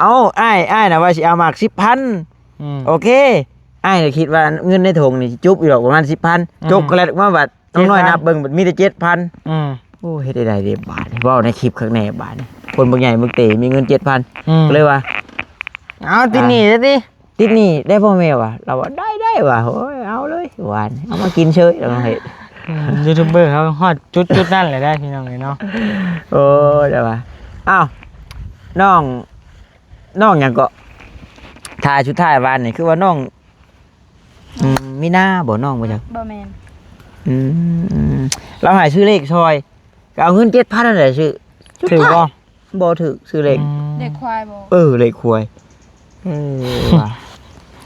ເອົາ ອ້າຍ ອ້າຍນະວ່າຊິເອົາໝາກສິບພັນ ອືມ ໂອເຄ ອ້າຍກໍຄິດວ່າເງິນໃນຖົງນີ້ຊິຈຸບຢູ່ດອກປະມານສິບພັນ ອືມ ຈົກໂກແລັດອອກມາບັດ ນ້ອງນ້ອຍນັບເບິ່ງ ເຈັດພັນ ມີແຕ່ເຈັດພັນ ອືມ ໂອ້ ເຮັດໄດ້ໃດເດບາດນີ້ ເວົ້າໃນຄລິບຄັກແນ່ບາດນີ້ ຄົນບັກໃຫຍ່ບັກເຕມີເງິນເຈັດພັນ ອືມ ກໍເລີຍວ່າ ເອົາ ຕິດໜີ້ ອ່າ ເດ້ຕິ ຕິດໜີ້ໄດ້ບໍ່ແມ່ວ່າ ລາວວ່າ ໄດ້ ໄດ້ວ່າ ໂອ້ຍ ເອົາເລີຍ ວ່າ ເອົາມາກິນເຊີຍ ລາວວ່າເຮັດ ອືມ ຢູທູບເບີເຮົາຮອດຈຸດ ຈຸດນັ້ນແຫຼະໄດ໋ ພີ່ນ້ອງເອີຍເນາະ ໂອ້ຍ ລາວວ່າ ອ້າວ ນ້ອງ ນ້ອງຫຍັງເກາະ ທ້າຍ ສຸດທ້າຍວານນີ້ ຄືວ່ານ້ອງ ອືມ ມີນາບໍ່ ນ້ອງບໍ່ຈັກ ບໍ່ແມ່ນ ອືມ ລາວໃຫ້ຊື້ເລກຊ່ອຍ ກໍເອົາເງິນເຈັດພັນນັ້ນແຫຼະຊື້ ຖືກບໍ່ ບໍ່ຖືກ ຊື້ເລກ ອືມ ເລກຄວາຍບໍ່ ເອີ ເລກຄວາຍ ເອີ ວ່າ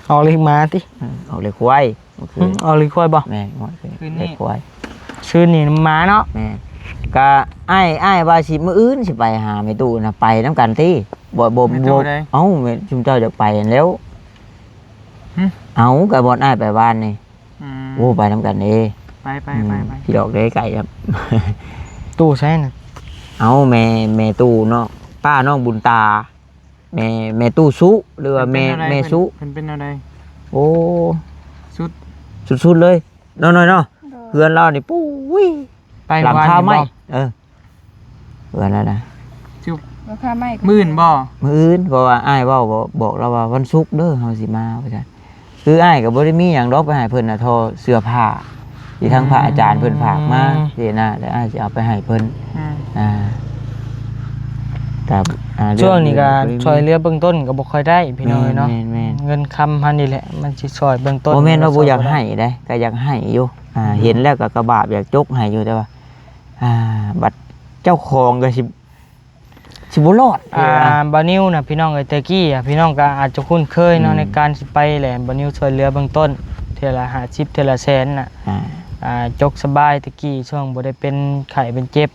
ອອກເລກໝາຕິ? ອືມ ອອກເລກຄວາຍ ເມື່ອຄືນ ອອກເລກຄວາຍບໍ່? ແມ່ນ ເມື່ອຄືນ ຄືນນີ້ ເລກຄວາຍ ຄືນນີ້ໝາເນາະ. ແມ່ນ ກະອ້າຍ ອ້າຍວ່າຊິ ມື້ອື່ນຊິໄປຫາແມ່ຕູ້ນະ ໄປນຳກັນຕິ. ບໍ່ ບໍ່ ບໍ່ ເອົ້າ ແມ່ນ ຊຸມເຈົ້າຢາກໄປຫັ້ນແລ້ວ. ຫຶ? ເອົ້າ ກະບ່ອນອ້າຍໄປວານນີ້. ອືມ ໂອ້ ໄປນຳກັນເດ້. ໄປ ໄປ ອືມ ໄປ ໄປ ພີ່ດອກເດ້ ໄກຄັບ. ຕູ້ໃສນະ? ເອົ້າ ແມ່ ແມ່ຕູ້ເນາະ ປ້ານ້ອງບຸນຕາ. ແມ່ ແມ່ຕູ້ສຸ ຫຼືວ່າແມ່ ເພິ່ນເປັນແນວໃດ? ແມ່ສຸ ເພິ່ນ ເພິ່ນເປັນແນວໃດ? ໂອ້ ສຸດ ສຸດໆເລີຍເນາະ ນ້ອຍເນາະ. ໂດຍ ເຮືອນລາວນີ້ ປຸ້ຍ ໄປ ຫຼັງຄາໄມ້ ເອີ ເຮືອນນັ້ນນະ ຈຸບ ຫຼັງຄາໄມ້ ມື້ອື່ນບໍ່? ມື້ອື່ນ ເພາະວ່າອ້າຍເວົ້າ ບອກລາວວ່າ ວັນສຸກເດີ ເຮົາຊິມາ ວ່າຊັ້ນ. ຄືອ້າຍກໍບໍ່ໄດ້ມີຫຍັງດອກ ໄປໃຫ້ເພິ່ນນະ ທໍ່ເສື້ອຜ້າທີ່ທາງພະອາຈານເພິ່ນຝາກມາ ອືມ ຊີ້ນະ ແລ້ວອ້າຍຊິເອົາໄປໃຫ້ເພິ່ນ. ອືມ ອ່າ ກໍ ອ່າ ຊ່ວງນີ້ກໍ ເລື່ອງ ຊ່ອຍເຫຼືອເບື້ອງຕົ້ນກໍບໍ່ຄ່ອຍໄດ້ພີ່ນ້ອງເອີຍເນາະ. ແມ່ນໆໆ ເງິນຄຳເຮົານີ້ແຫຼະ ມັນຊິຊ່ອຍເບື້ອງຕົ້ນ. ບໍ່ແມ່ນວ່າບໍ່ຢາກໃຫ້ເດ້ ກໍຢາກໃຫ້ຢູ່. ອ່າ ອືມ ເຫັນແລ້ວກໍກະບາບຢາກຈົກໃຫ້ຢູ່ ແຕ່ວ່າ ອ່າ ບັດເຈົ້າຂອງກໍຊິ ຊິບໍ່ລອດ. ອ່າ ບ່າວນິວນະ ພີ່ນ້ອງເອີຍ ແຕ່ກີ້ອະ ພີ່ນ້ອງກໍອາດຈະຄຸ້ນເຄີຍເນາະ ອືມ ໃນການຊິໄປແຫຼະ ບ່າວນິວຊ່ວຍເຫຼືອເບື້ອງຕົ້ນ ເທື່ອລະຫ້າສິບ ເທື່ອລະແສນນະ. ອ່າ ອ່າ ຈົກສະບາຍ ແຕ່ກີ້ຊ່ວງບໍ່ໄດ້ເປັນໄຂ້ເປັນເຈັບ.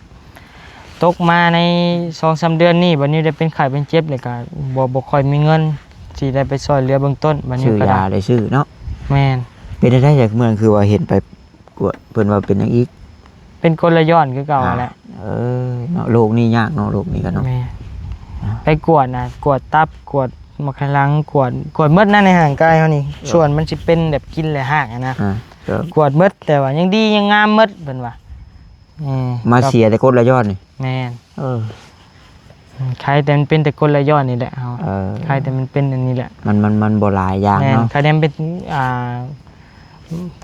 ຕົກມາໃນສອງສາມເດືອນນີ້ ບ່າວນິວໄດ້ເປັນໄຂ້ເປັນເຈັບ ແລ້ວກໍບໍ່ ບໍ່ຄ່ອຍມີເງິນຊິໄດ້ໄປຊ່ວຍເຫຼືອເບື້ອງຕົ້ນ. ບ່າວນິວກໍໄດ້ຊື້ຢາ ໄດ້ຊື້ເນາະ. ແມ່ນ ເປັນໄດ້ຈັ່ງເມືອງ ຄືວ່າເຫັນໄປ ກວດ ເພິ່ນວ່າເປັນຫຍັງອີກ? ເປັນກົນລະຍ້ອນຄືເກົ່າຫັ້ນແຫຼະ. ອ່າ ເອີ ເນາະ ໂລກນີ້ຍາກເນາະ ໂລກນີ້ກໍເນາະ. ແມ່ນ ອ່າ ໄປກວດນະ ກວດຕັບ ກວດໝາກໄຂ່ຫຼັງ ກວດ ກວດໝົດນະ ໃນຮ່າງກາຍເຮົານີ້. ເອີ ສ່ວນມັນຊິເປັນແບບກິນແລ້ວຮາກຫັ້ນນະ. ອ່າ ກໍກວດໝົດ ແຕ່ວ່າຍັງດີຍັງງາມໝົດ ເພິ່ນວ່າ. ເອີ ມາເສຍແຕ່ກົນລະຍ້ອນນີ້. ແມ່ນ ເອີ ໄຄແຕ່ມັນເປັນແຕ່ກົນລະຍ້ອນນີ້ແຫຼະເຮົາ. ເອີ ໄຄແຕ່ມັນເປັນອັນນີ້ແຫຼະ. ມັນ ມັນ ມັນບໍ່ຫຼາຍຢ່າງເນາະ. ແມ່ນ ໄຄແຕ່ມັນເປັນ ອ່າ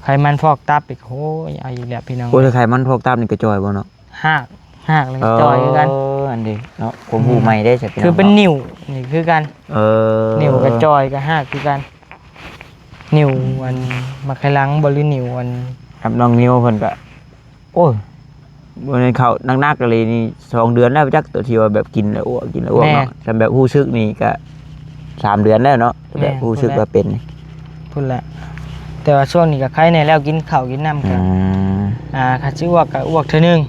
ໄຂມັນພອກຕັບອີກ. ໂອ້ຍ ເອົາອີກແລ້ວພີ່ນ້ອງ. ໂອ້ຍ ໄຂມັນພອກຕັບນີ້ກະຈ່ອຍບໍ່ເນາະ? ຮາກ ຮາກແລ້ວກະຈ່ອຍຄືກັນ. ເອີ ອັນນີ້ເນາະ ຄວາມຮູ້ໃໝ່ເດ້ ອືມ ພີ່ນ້ອງ ຄືເປັນ ເນາະ ນິ້ວນີ້ຄືກັນ. ເອີ ນິ້ວກະຈ່ອຍກະຮາກຄືກັນ. ນິ້ວ ອືມ ອັນໝາກໄຂ່ຫຼັງບໍ່ ຫຼືນິ້ວອັນ ກັບນ້ອງນິວເພິ່ນກະ ໂອ້ຍ ບໍ່ແມ່ນເຂົ້າໜັກໆອີ່ຫຼີນີ້ ສອງເດືອນແລ້ວຈັກ ໂຕທີ່ວ່າແບບກິນແລ້ວອ້ວກ ກິນແລ້ວອ້ວກເນາະ. ແມ່ນ ແຕ່ແບບຮູ້ສຶກນີ້ກະສາມເດືອນແລ້ວເນາະ. ແມ່ນ ແບບຮູ້ສຶກວ່າເປັນພຸ້ນແຫຼະ. ແຕ່ວ່າຊ່ວງນີ້ກະໄຄແດ່ແລ້ວ ກິນເຂົ້າກິນນ້ຳກະ ອືມ ອ່າ ຄັນຊິອ້ວກກະອ້ວກເທື່ອໜຶ່ງ.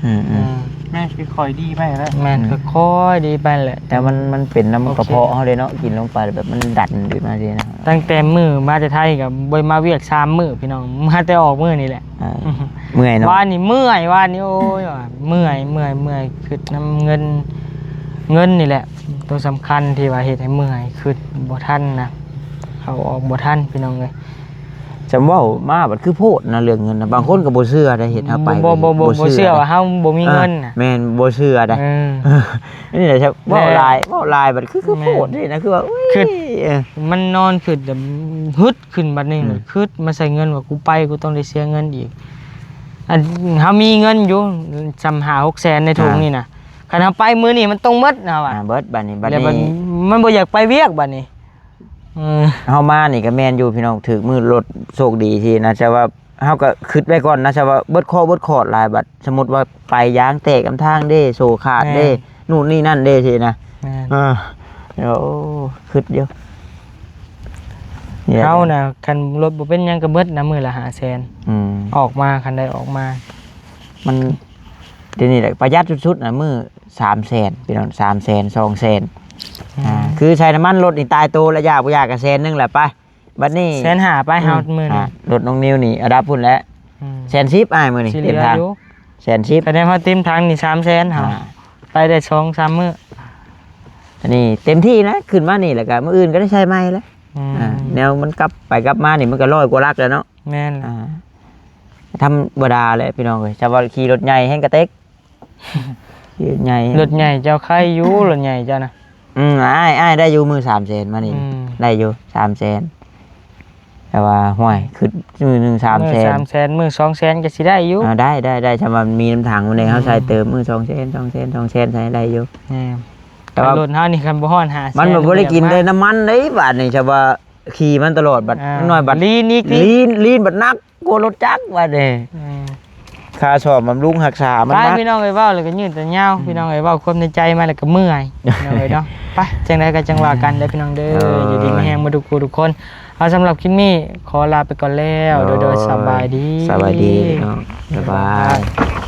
ອືມໆ ອືມ ແມ່ນ ຄ່ອຍໆດີໄປແລ້ວ. ແມ່ນ ອືມ ຄ່ອຍໆດີໄປແຫຼະ. ແຕ່ມັນ ມັນເປັນນຳກະເພາະເຮົາເດ້ເນາະ ກິນລົງໄປແບບມັນດັນຂຶ້ນມາຊີ້ນະ. ຕັ້ງແຕ່ມື້ມາແຕ່ໄທກໍບໍ່ໄດ້ມາວຽກສາມມື້ພີ່ນ້ອງ ມາແຕ່ອອກມື້ນີ້ແຫຼະ. ເອີ ເມື່ອຍເນາະ ວານນີ້ເມື່ອຍ ວານນີ້ ໂອ້ຍ ວ່າເມື່ອຍ ເມື່ອຍ ເມື່ອຍ ຄຶດນຳເງິນ ເງິນນີ້ແຫຼະ ຕົວສຳຄັນທີ່ວ່າເຮັດໃຫ້ເມື່ອຍ ຄຶດບໍ່ທັນນະ ເຂົ້າອອກບໍ່ທັນພີ່ນ້ອງເອີຍ. ຈຳເວົ້າມາບັດຄືໂພດນະ ເລື່ອງເງິນນະ ບາງຄົນກໍບໍ່ເຊື່ອໄດ໋ ເຮັດເຮົາໄປ ບໍ່ ບໍ່ ບໍ່ ບໍ່ເຊື່ອວ່າເຮົາບໍ່ມີເງິນນະ. ແມ່ນ ບໍ່ເຊື່ອໄດ໋. ເອີ ອັນນີ້ແຫຼະ ເວົ້າຫຼາຍ ເວົ້າຫຼາຍບັດຄື ຄືໂພດນີ້ນະ ຄືວ່າ ອຸ້ຍ ຄຶດ ເອີ ມັນນອນຄຶດແບບຫຶດຂຶ້ນບັດນີ້ ອືມ ຄຶດມາໃສ່ເງິນວ່າ ກູໄປ ກູຕ້ອງໄດ້ເສຍເງິນອີກ. ອັນເຮົາມີເງິນຢູ່ສ່ຳຫ້າຫົກແສນໃນຖົງນີ້ນະ ຄັນເຮົາໄປມື້ນີ້ມັນຕ້ອງໝົດນະວ່າ ອ່າ ເບິດບັດນີ້ ບັດນີ້ ແລ້ວມັນບໍ່ຢາກໄປວຽກບັດນີ້. ເອີ ເຮົາມານີ້ກໍແມ່ນຢູ່ພີ່ນ້ອງ ຖືກມື້ລົດ ໂຊກດີທີ່ນະ ແຕ່ວ່າເຮົາກໍຄຶດໄວ້ກ່ອນນະ ແຕ່ວ່າເບິດຂໍ້ເບິດຂອດຫຼາຍ ບັດສົມມຸດວ່າໄປຢາງແຕກນຳທາງເດ້ ໂສ້ຂາດເດ້ ແມ່ນ ນູ້ນນີ້ນັ້ນເດ້ຊີ້ນະ. ແມ່ນ ເອີ ໂອ້ ຄຶດຢູ່ ເຮົານະ ຄັນລົດບໍ່ເປັນຫຍັງກໍເບິດນະ ມື້ລະຫ້າແສນ ອືມ ອອກມາ ຄັນໄດ້ອອກມາ ມັນ ດຽວນີ້ແຫຼະປະຢັດສຸດໆນະ ມື້ສາມແສນ ພີ່ນ້ອງ ສາມແສນ ສອງແສນ. ອືມ ອ່າ ຄືໃສ່ນ້ຳມັນລົດນີ້ຕາຍໂຕລະ ຢາກບໍ່ຢາກກໍແສນໜຶ່ງແຫຼະໄປ. ບັດນີ້ແສນຫ້າໄປ ອືມ ເຮົາມື້ນີ້ ອ່າ ລົດນ້ອງນິວນີ້ລະດັບພຸ້ນແຫຼະ. ອືມ ແສນສິບອ້າຍ ມື້ນີ້ເຕັມຖັງ ແສນສິບ ຄະແນນເຮົາເຕັມຖັງນີ້ສາມແສນ ເຮົາ ອ່າ ໄປໄດ້ສອງສາມມື້. ອັນນີ້ເຕັມທີ່ນະ ຂຶ້ນມານີ້ແລ້ວກໍມື້ອື່ນກໍໄດ້ໃຊ້ໃໝ່ແລ້ວ. ອືມ ອ່າ ແນວມັນກັບໄປກັບມານີ້ມັນກໍຮ້ອຍກວ່າຫຼັກແລ້ວເນາະ. ແມ່ນ ອ່າ ທຳມະດາແຫຼະພີ່ນ້ອງເອີຍ ຈະວ່າຂີ່ລົດໃຫຍ່ແຮງກະເຕັກ ຂີ່ລົດໃຫຍ່ ລົດໃຫຍ່ເຈົ້າໄຄຢູ່ ລົດໃຫຍ່ເຈົ້ານະ. ອືມ ອ້າຍ ອ້າຍໄດ້ຢູ່ມື້ສາມແສນມານີ້ ອືມ ໄດ້ຢູ່ສາມແສນ ແຕ່ວ່າ ຫ້ວຍ ຄຶດມື້ໜຶ່ງສາມແສນ ມື້ສາມແສນ ມື້ສອງແສນກໍຊິໄດ້ຢູ່. ອ່າ ໄດ້ ໄດ້ ໄດ້ ຖ້າວ່າມີນຳຖັງມື້ໃດ ອືມ ເຮົາໃສ່ເຕີມມື້ສອງແສນ ສອງແສນ ສອງແສນ ໃສ່ໄດ້ຢູ່. ແມ່ນ ແຕ່ວ່າລົດເຮົານີ້ຄັນບໍ່ຮອດຫ້າແສນ ມັນບໍ່ໄດ້ກິນແຕ່ນ້ຳມັນເດ້ ບາດນີ້ ຖ້າວ່າ ຂີ່ມັນຕະຫຼອດ ບັດ ອ່າ ນ້ອຍບັດລີນອີກ ລີນ ລີນບັດໜັກກວ່າລົດຈັກບັດນີ້. ອືມ ຄ່າສ້ອມບຳລຸງຮັກສາມັນ ໄປ ໜັກ ພີ່ນ້ອງເອີຍ ເວົ້າແລ້ວກໍຍືດແຕ່ຍາວ ອືມ ພີ່ນ້ອງເອີຍ ເວົ້າຄວາມໃນໃຈມາແລ້ວກໍເມື່ອຍ ພີ່ນ້ອງເອີຍເນາະ ໄປ ຈັ່ງໃດກໍຈັ່ງວ່າກັນເດີພີ່ນ້ອງເດີ ເອີ ຢູ່ດີມີແຮງໝົດທຸກຜູ້ທຸກຄົນ ເອົາ ສຳລັບຄລິບນີ້ຂໍລາໄປກ່ອນແລ້ວ ໂດຍ ໂດຍ ໂດຍ ສະບາຍດີ ສະບາຍດີພີ່ນ້ອງ ບາຍບາຍ ບາຍບາຍ.